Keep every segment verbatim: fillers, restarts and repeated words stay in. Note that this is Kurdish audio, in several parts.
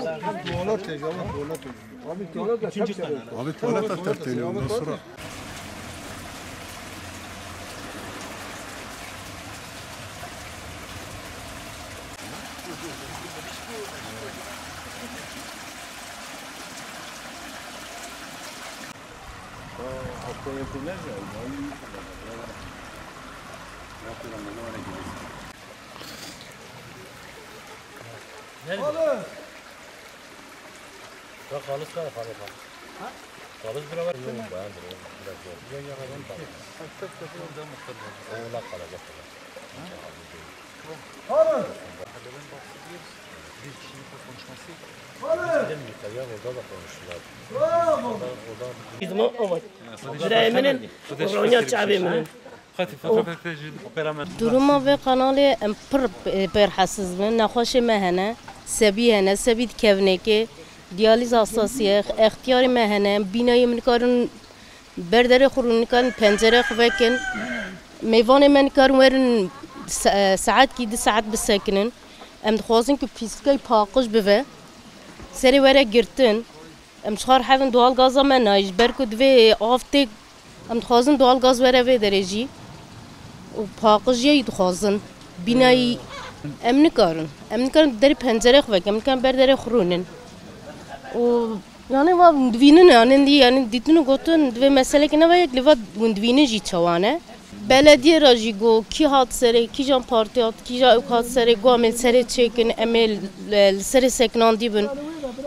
Abi tuvalet terk ediyor, ondan sonra. Ya halis var, halis var. Ha? Halis bile var. Yok, beğendim. Biraz zor. Ya, ya, ben... Oğlak kalacak. Halis. Bir kişinin konuşması. Halis. Gidelim yukarıya, orada da konuştular. Bravo. Orada, orada... Bizim o, o var. Direğiminin, Ronya çaviminin. Duruma vê kanalê em pir, e, pêr hesiz bin. Nexweşê me hene, sebî hene, sebî dikevnê kê, diyalîz hastasî ye, extiyarê me hene, bînayê min nikarin ber derê xwe rûnin, nikarin pencereyê xwe vekin. Mêvanê me nikarin werin se-, e, saetkî du saet bisekinin. Em dixwazin ku pîslikayî paqij bibe, serê were girtin. Em ji xwe re hevin doğal gaza me nayê, ji ber ku divê av tê, em dixwazin doğal gaz were vê derê jî. Û paqijiyê dixwazin. Bînayî em nikarin. Em nikarin derê pencerê xwe vekin, em nikarin ber derê xwe rûnin. Û yani va divînin, yani dî, yani dîtin û gotin, divê meselekê nebe yek, lê va hûn divînin jî çawa ne. Belediyê re jî got, kî hat serê, kîjan partî hat, kîjan ewk hat serê, got em ê li serê çêkin, em ê li, li serê sekinandî bin.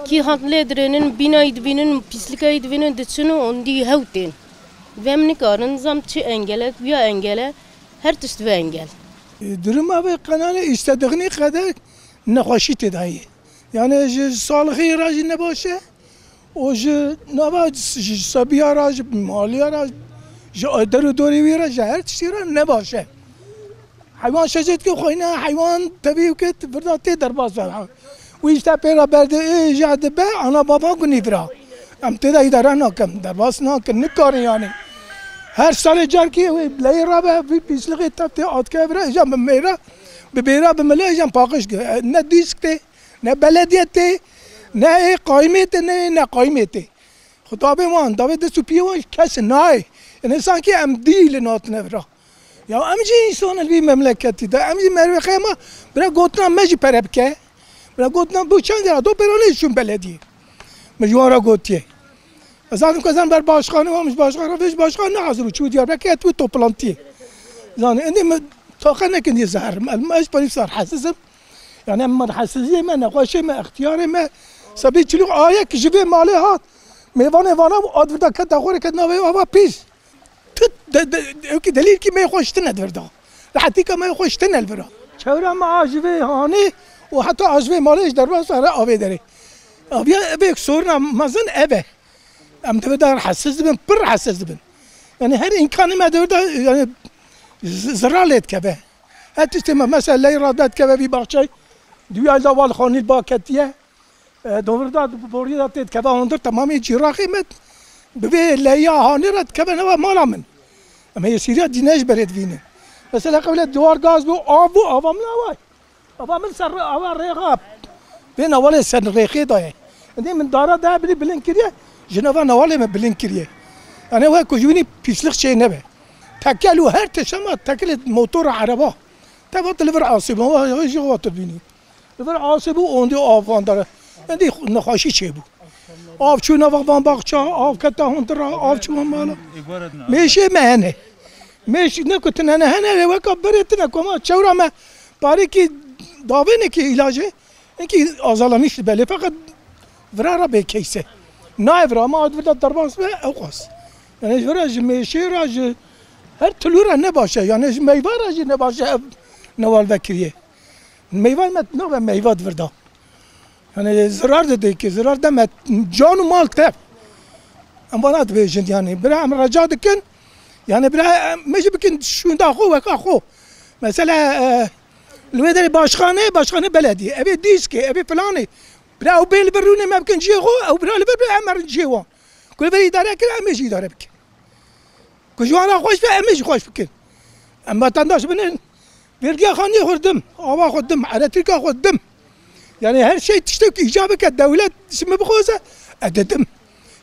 Kî hat lê dirênin, bînayî dibînin, pîslikayî dibînin, diçin û ondî hew tên. Vê em nikarin, zam çi engel e, ya engel e, her tişt vê engel. Duruma vê qenalê îşte dixinî qede nexweşî tê dayê. Yani ji salixê re jî ne baş e. O ji nava, ji sebiya re, ji maliya re, ji der û dorê wî re, ji her tiştî re ne baş e. Heywan şeşet ke xweyne, heywan tevî ke virda tê derbas ve. Û işte pê re berde ê ja dibe, ana baba gunî vira. Em tê de îdare nakin, derbas nakin, nikarin yani. Her salê carkî wê leyê rabe, vî pîslixê tev tê atke vira, îjan bi mêra, bi bêra bi milê, îjan paqij ke. Ne dîsk tê, ne belediye tê, ne ê qaymê tê, ne ê neqaymê tê. Xwe davê wan, davê dest û piyê wan kes nayê. Yanî sankî em dî li natine vira. Ya em jî însan li vî memleketî de, em jî mervê xema bira gotina me jî pere bike. Bira gotina bu çend lira do pera nêşûn belediyê. Me ji wan re gotiye. Ez zaten ku ez em ber başkanê wan, ji başkan re vê ji başkan ne hazir û çû Diyarbekir tu toplantiyê. Zanî, endê me taqe nekin diye zehir. Ez, ez parî sar hesizim. Yani em hesiziyê me, nexweşê me, extiyarê me, sebî çilûk ayek ji vê malê hat. Mêvanê vana û ad virda ket daxwere ket navê ava pîs. Tu de, de, ew ki delîl ki me xweş tine di virda. Rehetîka me xweş tine li vira. Çewra me a ji vê hanê û heta a ji vê malê ji derbas here avê derê. Aviya ev ê soruna mezin ev e. Em di vir de hesiz dibin, pir hesiz dibin. Yani her îmkanê me di vir de, yani z-, zirar lê dikeve. Her tiştê me, mesela ley re dikeve vî baxçey, duyay da wal xanî ba ketiye. E, di vir de borî de tê dikeve hundir, temamê cîraxê me bi vê leya hanê re dikeve nava mala min. Em hê Sîriya dîne ji berê divînin. Mesela qewle duwar gaz bû, av bû, ava min away. Ava min ser rê-, ava rêxa. Vê newalê ser rêxê daye. Endê min dara de bilî bilind kiriye. Ji nava newalê me bilind kiriye. Yani wek ku ji winî pîslik çê nebe. Tekel û her tişt ama tekelê motora ereba. Te vat li vir asê bû, wa jî vat bînî. Li vir asê bû, ondî av van dare. Endî nexweşî çê bû. Av çû nava van baxça, av keta hundir, av çû van mala. Mêşê me hene. Mêş ne ku tune ne hene, lê weka berê tune ku ma çewra me parêkî davênekî îlacê, enkî azalamiş dibe, lê feqet vira re bê keyse. Nayê vira, ma ad virda derbas be, ew qas. Yani ji vira ji mêşê re, ji her tilû re ne baş e. Yani ji meyva re jî ne baş e ev newal vekiriye. Meyva me nabe meyva di virda. Yani zirar de dike, zirar de me can û mal tev. Em vana dibêjin yani. Bira em reca dikin. Yani bira em, me jî bikin şûnda xwe weka xwe. Mesela, e, li wê derê başxane, başxane belediye. Evê dîskê, evê filanê. Bira ew bê li vir rûnê me bikin cihê xwe, ew bira li vir, bira em erin cihê wan. Ku li vir îdare kir, em ê jî îdare bikin. Ku ji wan re xweş be, em ê jî xweş bikin. Em vatandaş binin. Vergiya xaniyê xwe dim, ava xwe dim, elektrîka xwe dim. Yani her şey tiştek icabı ke devlet şimdi bu koza ededim.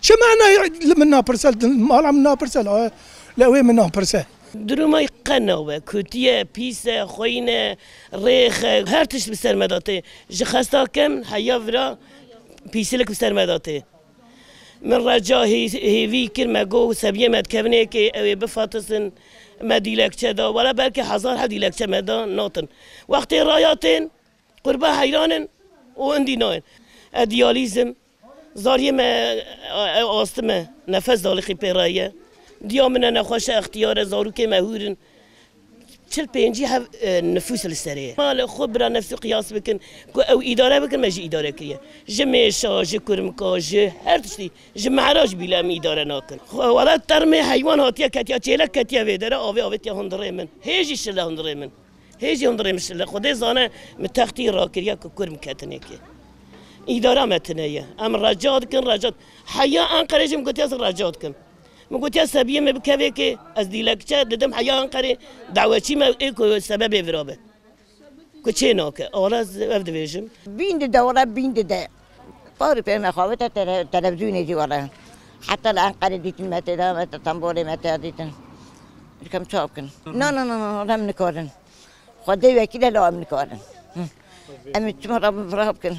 Şimdi ana li min napirse, mala min napirse, la, la wê min napirse. Duruma qe nabe, kutiye, pîse, xweyne, rêxe, her tişt bi ser me datê. Ji xesta kem heya vira pîsilik bi ser me datê. Min reca hê-, hêvî kir, me got, sebiyê me dikevinê kê ew ê bifatisin, me dîlekçe da. Wele belkî hezar heb dîlekçe me da, natin. Wextê raya tên, qurba heyran in û indî nayên. E diyalîz im, zariyê me, e, e, astime, nefes dalixî pê re ye. Diya min e nexweş e, extiyar e, zarokê me hûr in. Çil pêncî heb, e, nifûs li serê ye. Ma li xwe bira nefsî qiyas bikin ku ew îdare bikin, me jî îdare kiriye. Ji mêşa, ji kurmika, ji her tiştî, ji mehra jî bîle em îdare nakin. Xwe wele termê heywan hatiye ketiya, çêlek ketiye vê dere, avê avêtiye hundirê min. Hê jî şile hundirê min. Hê jî hundirê min şile. Xwedê zane min textî rakiriye ku kurm ketinê kê. Îdara me tune ye. Em reca dikin, reca. Heya Enqerê jî min gotiye ez reca dikim. Min gotiye sebiyê me bikevê kê, ez dîlekçe didim heya Enqerê, daweçî me ê ku sebebê vira be. Ku çê nake. Ala ez ev dibêjim. Bîn dide, wala bîn dide. Parî pê me xwe te tele-, televîzyonê jî wala. Heta li Enqerê dîtin me tê de, me te tembolê me tê dîtin. Dikim çav kin. Na, na, na, na, em nikarin. Xwedê wekîl e, la em nikarin. Hı. Em ê çima rabin vira bikin?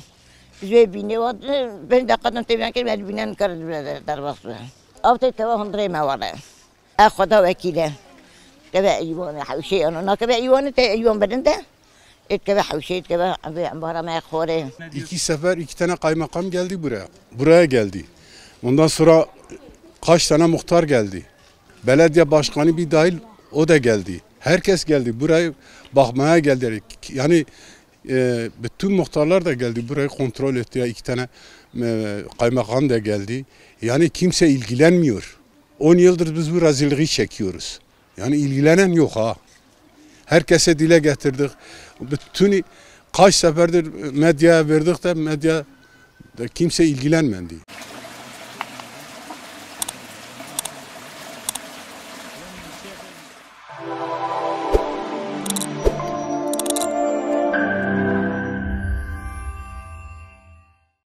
Ji wê bînê wan, bin deqetin tê vêyan kirin, em bîne nikarin derbas bin. Ew tê keve hundirê me wale. E Xweda wekîl e. Keve eywanê hewşê, ano nakeve eywanê tê eywan bilind e. Ê keve hewşê, keve vê embara me xorê. İki sefer iki tane kaymakam geldi buraya. Buraya geldi. Ondan sonra kaç tane muhtar geldi. Belediye başkanı bir dahil o da geldi. Herkes geldi. Buraya bakmaya geldi. Yani e, bütün muhtarlar da geldi. Burayı kontrol etti. Ya iki tane e, kaymakam da geldi. Yani kimse ilgilenmiyor. On yıldır biz bu rezilliği çekiyoruz. Yani ilgilenen yok ha. Herkese dile getirdik. Bütün kaç seferdir medyaya verdik de medya da kimse ilgilenmedi.